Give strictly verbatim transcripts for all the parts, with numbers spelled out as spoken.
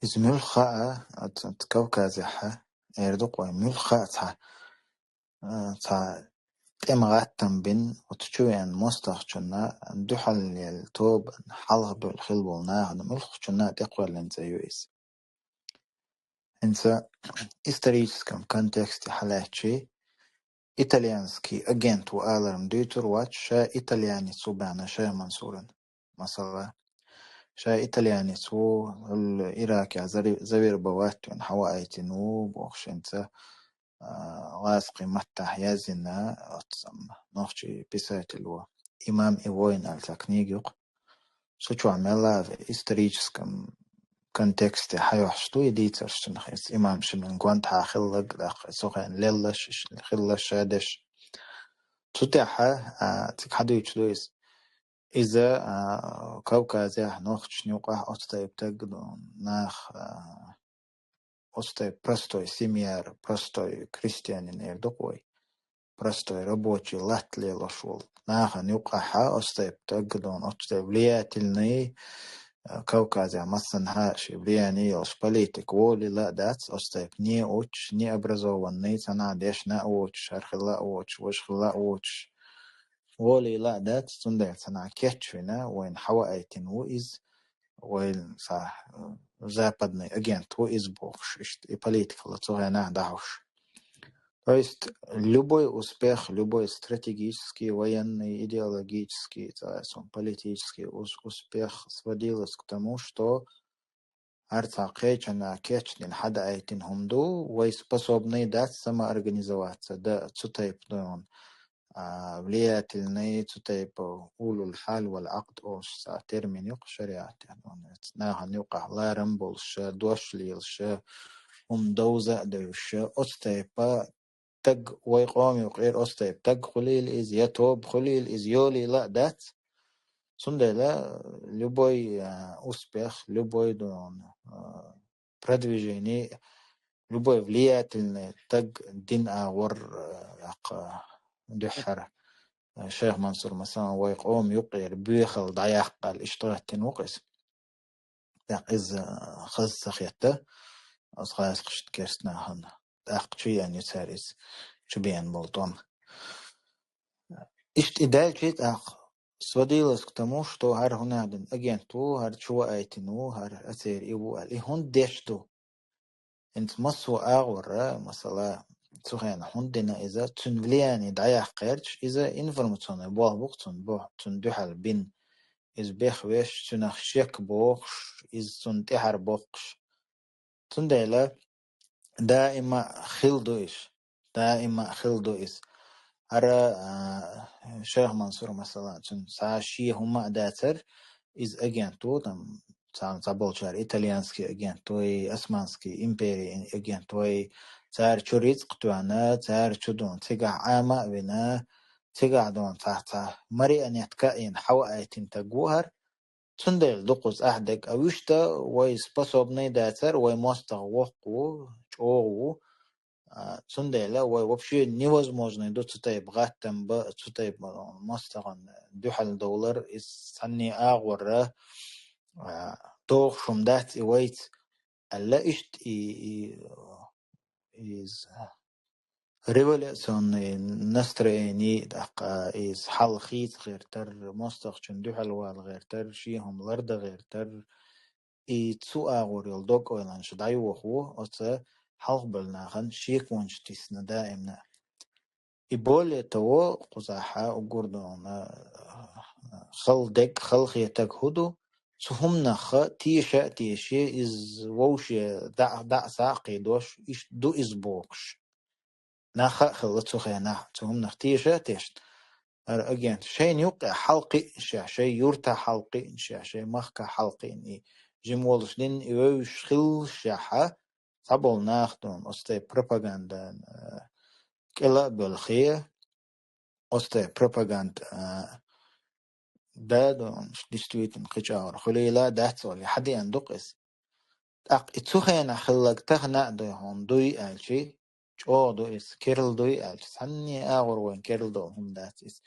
Иза муьлха хаа, оцу, оцу Кавказехьа, эр ду-кх вай, муьлха хаа цхьа, а, цхьа тӀеман гӀаттам бина, оцу чу веана мостагӀчунна дуьхьал йолу тоба хьалха бевлла хилла болу нахана муьлххачунна тӀекхоьллина цӀе ю иза. ХӀинца историческом контексте хьалаьцчи, итальянский агент ву аларна дуьйцур вац ша итальянец ву баьхна Шайх Мансуран. Масала, ша итальянец ву, хӀуьлла Иракехь зари-, завербовать вина хьаваийтина ву, бохуш хӀинца, а, гӀазкхийн маттахь яздина оццу нохчийн писатель ву. «Имам и воин» аьлла цхьа книга ю-кх. Цу чохь мелла а историческом контексте хьайохьуш ду и дийцарш цунах, иза имам Шимин гонаха хилларг, тӀаккха цу хенахь лелларш, хилларш а деш. Цу тӀехь, а, цига хьадуьйцуш ду иза. Иза, а, Кавказехь нохчашна юкъахь оцу тайпа таг ду нах, а, оцу тайпа простой семьяра, простой крестьянин эр ду-кх вай. Простой рабочий латта лелош волу нахана юкъахьа оцу тайпа таг ду, оцу тайпа влиятельный, а, Кавказехь массанхьа шен влияние йолуш политик волийла а дац, оцу тайпа неучаш, необразованный, цхьанхьа дешна а воцуш, хӀара хилла а воцуш, важа хилла а воцуш. Волийла а дац, цундела цхьанхьа кечвина, вайна хьаваийтина ву иза, вайн цхьа, э, западный агент ву иза бохуш, иштта и политикала цу хенахь дӀахьуш. То есть любой успех, любой стратегический, военный, идеологический, цхьа, политический ус-, успех сводилось к тому, что хӀара цхьа кхечанхьа кечдина хьадаийтина хӀума ду, вай способный дац самоорганизоваться, да, цу тайпа ду, а, влиятельный, цу тайпа улул хьал вал Ӏакъд олуш цхьа термин ю-кх шариатехь. Нахана юкъахь ларам болуш, дош лелаш, хӀума довза а девзаш, оцу тайпа таг вай къоман юкъера, оцу тайпа таг хуьлийла иза, я тоба хуьлийла иза, йолийла а дац. Цундела любой, а, успех, любой, а, продвижение, любой влиятельный таг дин агӀор, а, яккха дуьххьара. Шайх Мансур, масалан, вай къоман юкъера боьхалла дӀаяккха аьлла, иштта гӀеттина ву-кх иза. ТӀаккха иза хаза ца хетта, оцу гӀазкхашна, керста нахана. ТӀаккха чу еана ю цара иза, чу беана болу тӀом. Иштта и даьлча тӀаккха сводилось к тому, что хӀара хӀунда дина агент ву, хӀара чу ваийтина ву, хӀара ацеран и ву аьлла. И хӀунда деш ду? ХӀинца массо а агӀора, масала, цу хенахь хӀунда дина иза, цуьнан влияние дӀаяккха гӀерташ, иза информационный болх бу-кх цунна бо-, цунна дуьхьал бина. Иза бехвеш, цуьнах шек бохуш, иза цунна тӀаьхьара боккхуш. Цундела даима а хилла ду иза. Даима а хилла ду иза. ХӀара, а, Шайх Мансур, масала, цуьнан цхьа шен хӀума а дацара, иза агент ву, там, цхьа, цхьаболчара итальянский агент вай, османский империн агент вай, цара чу рицкъ тоьхна, цара чу дуьйна, цигахь Ӏама а вина, цигахь дуьйна цхьа, цхьа марионетка а йина, хьаваийтина таг ву хӀара. Цундела ду кхуза ахь дерг, а вуьшта вай способный дацара, вай мостагӀа воккха ву, чӀогӀа ву. А, цундела вай вообще невозможный ду цу тайпа гӀаттам бан, цу тайпа мостагӀан дуьхьал довлар, иза цхьанне а агӀора, а, догӀуш хӀума дац и вайца. Аьлла иштта и, и, иза революционный настроение, тӀаккха иза хьал хийца гӀертар, мостагӀчунна дуьхьал вала гӀертар, шен хӀума лардан гӀертар, и цу агӀор йолу дог-ойланаш дӀайоху оцу хьалхабевлла нахана шеконаш тисна даимна. И более того, кхузахьа уггар дуьйна, хала дерг, хала хетарг хӀун ду, цу хӀуманах теша а теший, иза вовше дӀа, дӀа а схьа а кхийдош, иштта ду иза бохуш. Нах а хилла цу хенахь, цу хӀуманах теша а тешна. ХӀара агент шайна юккъехь хьалакхиънашехь, шайн юьртахь хьалакхиънашехь, шайн махкахь хьалакхиъна и жима волуш дина и вевзаш хиллашехьа, цхьаболу нах дуьйна оцу тайпа пропаганда, а, кӀела а боьлхий, оцу тайпа пропаганда, а, да дуьйна, действительно, кхин чӀогӀа хуьлийла а дац олий, хьадеана ду-кх иза. ТӀаккха и цу хенахь хилларг тахана а дуй хьуна, дуй аьлчи, чӀогӀа ду иза, керла дуй аьлчи, цхьанне а агӀор вайн керла долу хӀума дац иза.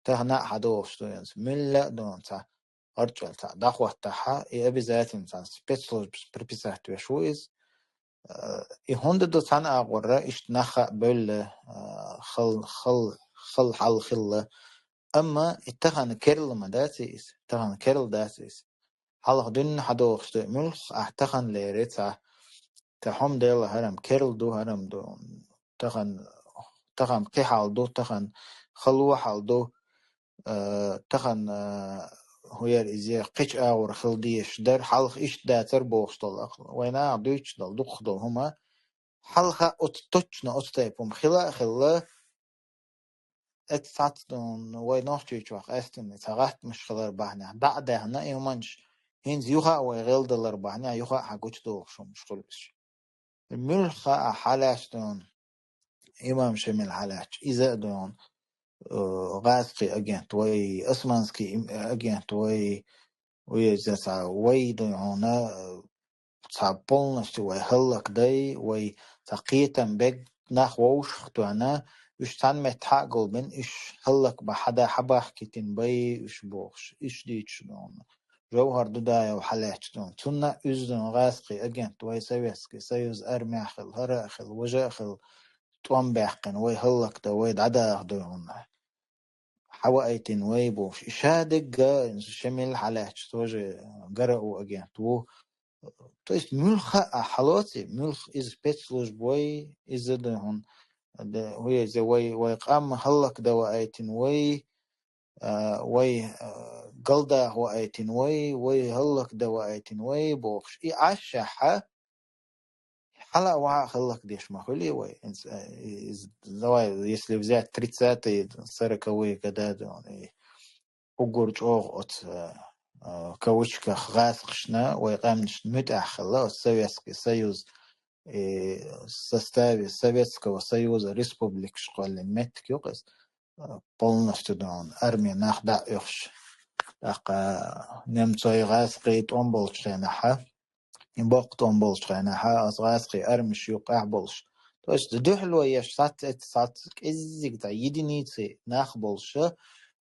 Тахана а хьадогӀуш ду иза, милла а дуьйна цхьа къарчӀел цхьа дӀахоттахьа, и обязательно цхьа спецслужбас приписать веш ву иза. Э, и хӀунда ду цхьана агӀорра, иштта нах а бевлла, э, хал, хал, хал хьал хилла. Амма и тахан керла ма дац иза, тахан керла дац иза. Хьалха дуьнна хьадохуш ду, муьлхха ахь тахан лерри цхьа, ца хьом дела хӀарам керла ду, хӀарам ду. Тахан, тахан кхи хьал ду, тахан хало хьал ду. Э, тахан, э, хӀу яра иза, кхечу агӀор хила дезаш дара, хьалха иштта дацара бохуш долу ахь. Вайн наха дуьйцуш долу, дукхах долу хӀума, хьалха оцу точно оцу тайпа хӀума хила а хилла, эццахь цхьацца вай Нохчийчохь къаьсттина цхьа гӀаттамаш хилар бахьанехь, дӀа а даьхна и хӀуманаш, хӀинца юха а вай гӀелдалар бахьанехь, юха а хьан гучудохуш хӀуманаш хуьлу уьш. Муьлхха а хьалаьцна, имам Шемил хьалаьцча, иза а дуьйна, э, гӀазкхи агент вай, османский им-, агент вай, веза цхьа вай дуьйна, э, цхьа полностью вай хӀаллакдай, вай цхьа кхетам бег нах вовшах тоьна, уьш цхьана метта хьа а гулбина, уьш хӀаллак бан хьада хьабахкийтина бай, уьш бохуш, уьш дийцуш дуьйна. Жовхар Дудаев хьалаьцча дуьйна. Цунна а уьззина гӀазкхи агент вай, Советский Союз армехь хила, хӀара а хила, важа а хила, тӀом баьккхина, вай хӀаллакда, вай дӀадаха дуьйна. Хьаваийтина вай бохуш. И ша дегга, Шемил хьалаьцча, тоже ГРУ агент ву. То есть муьлхха а хьалоций, муьлхха иза спецслужба вай, иза дуьйна, де, хӀу еза вай, вай къам хӀаллакда ваийтина вай, а, вай, а, галдаха ваийтина вай, вай хӀаллакда ваийтина вай бохуш. И Ӏаш шахьа, хьала а ваха а хӀаллакдеш ма хуьлий вай. Иза, а, иза, давай, если взять тридцатые, сороковые года, да, и уггар чӀогӀа оцу, а, а, кавычках гӀазкхашна, вай къаьмнашна муьтӀахь хилла, оцу Советский Союз, и составе Советского Союза республикаш кхоьллина меттиг ю-кх иза. Полностью дуьйна арми нах дӀа а оьхуш. ТӀаккха немцойн гӀазкхий тӀом болчу хенахьа, и боккха тӀом болчу хенахьа, оцу гӀазкхий армиш юккъехь болуш. То есть дуьхьало еш сац, эццахь сац кӀеззиг цхьа единицы нах болуша,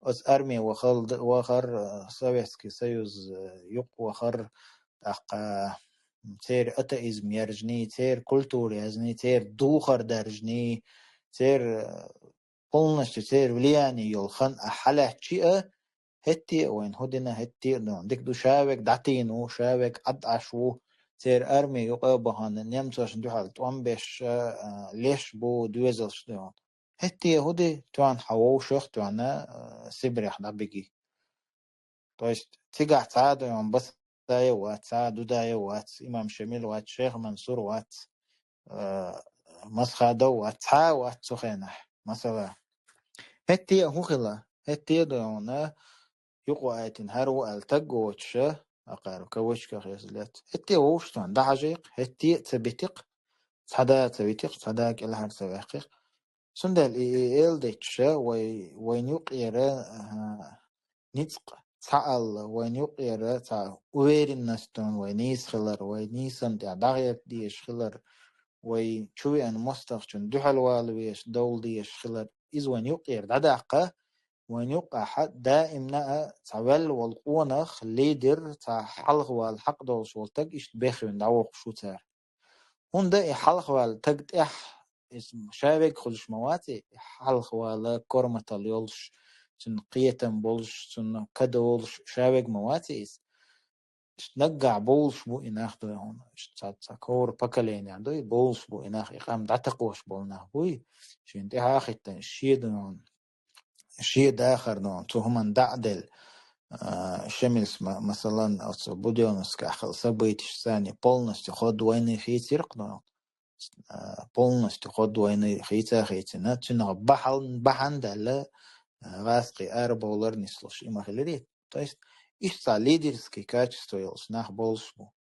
оцу арми вахал-, вахар, э, Советский Союз, э, юкъа вахар, тӀаккха церан атеизм яржаний, церан культура язний, церан духар даржаний, церан, э, полностью церан влияние йолу хан а хьалаьцчи а, хӀетте а вайна хӀу дина, хӀетте а дуьйна. Дика ду, шавег дӀатийна ву, шавег Ӏад Ӏаш ву, церан арми юкъа а бахана, немцошна дуьхьал тӀом беш, а, леш бу, доьзалш дуьйна. ХӀетте а хӀу ди, тоьна хьан вовшах, тоьна, а, Сибрех дӀабиги. То есть цигахь цхьа а дуьйна Басаев вац, цхьа а Дудаев вац, имам Шемил вац, Шейх Мансур вац, а, Масхадов вац, цхьа а вац цу хенахь, масала. ХӀетте а хӀун хила? ХӀетте а дуьйна юкъа ваийтина хӀара ву аьлла таг воцуша, акхар кавычках еза лец. ХӀетте а вовшах тоьна дӀахьажийкх, хӀетте а ца битикх, цхьа да а ца витикх, цхьа да а кӀелхьара ца ваьккхикх. Цундела и, и эладитча, вай, вайна юкъера, а, ницкъ ца алла, вайна юкъера цхьа уверенность дон вай нийса хилар, вай нийсан тӀехь дӀагӀерта дезаш хилар, вай чу веана мостагӀчун дуьхьал вала везаш довла дезаш хилар, иза вайна юкъера дӀадаккха, вайна юккъахьа даимна а цхьа ваьлла волу къонах, лидер, цхьа хьалха вала хьакъ долуш волу таг иштта бехвина дӀавоккхуш ву цара. ХӀунда и хьалхаваьлла таг тӀехь, иза шавег хуьлуш ма вац и, хьалхавала корматалла йолуш, цунна кхетам болуш, цунна ка долуш шавег ма вац иза. Иштта наггахь бовлуш бу и нах дуй хьуна. Иштта цхьа, цхьа ковра поколение дуй, бовлуш бу и нах, и къам дӀатакхош болу нах буй. Шен тӀаьхьа а хӀиттина, шен дуй хьуна. Шен дахар дуй хьуна, цу хӀуманна дӀа а делла, а, Шемилс, ма-, масалан, оцу Будённовскахь хилла событияш санна полностью ход войны хийцира-кх дуй хьуна. А, полностью ход войны хийца а хийцина, цуьнах бахьан, бахьана даьлла, а, гӀазкхий арабовлар нислуш, и ма хилирий. То есть, иштта цхьа лидерский качество йолуш нах болуш бу.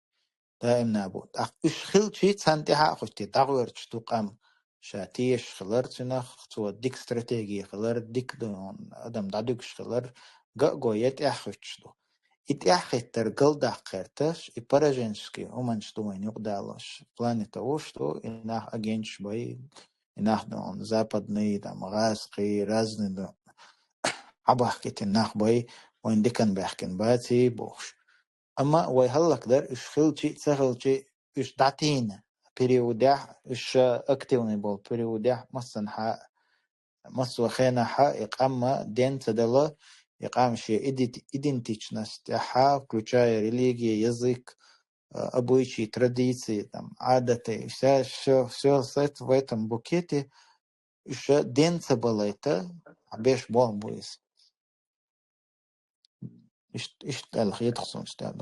Даимна бу. ТӀаккха уьш хилчий, царна тӀаьхьа а хӀуьттий, дӀагӀоьртуш ду къам. Ша тешаш хилар цуьнах, цо дика стратеги хилар, дика ду-, адам дӀадуьгуш хилар, га а гой, я тӀаьхьахӀуьттуш ду. И тӀаьхьахӀиттар галдаккха гӀерташ, и пораженческий хӀуманаш ду вайна юкъадалош. В плане того, что и нах агенташ бай, и нах ду-, западный, там, гӀазкхий, разный ду-, хьабахкийтина нах бай, вайн дикан баьхкина баций бохуш. Амма вай хӀаллакдар, уьш хилчи а, ца хилчи а, уьш дӀатийна периодехь, уьш активный болу периодехь массанхьа, массо а хенахьа и къам ден ца дала, и къам шен иди-, идентичность тӀехьа, включая религия, язык, а, обычаи, традиции, там, Ӏадатий, вся, всё, всё с эт-, в этом букете, уьш ден ца балайта, беш болх бу иза. Ишт-, иштта аьлла хетах суна стаг.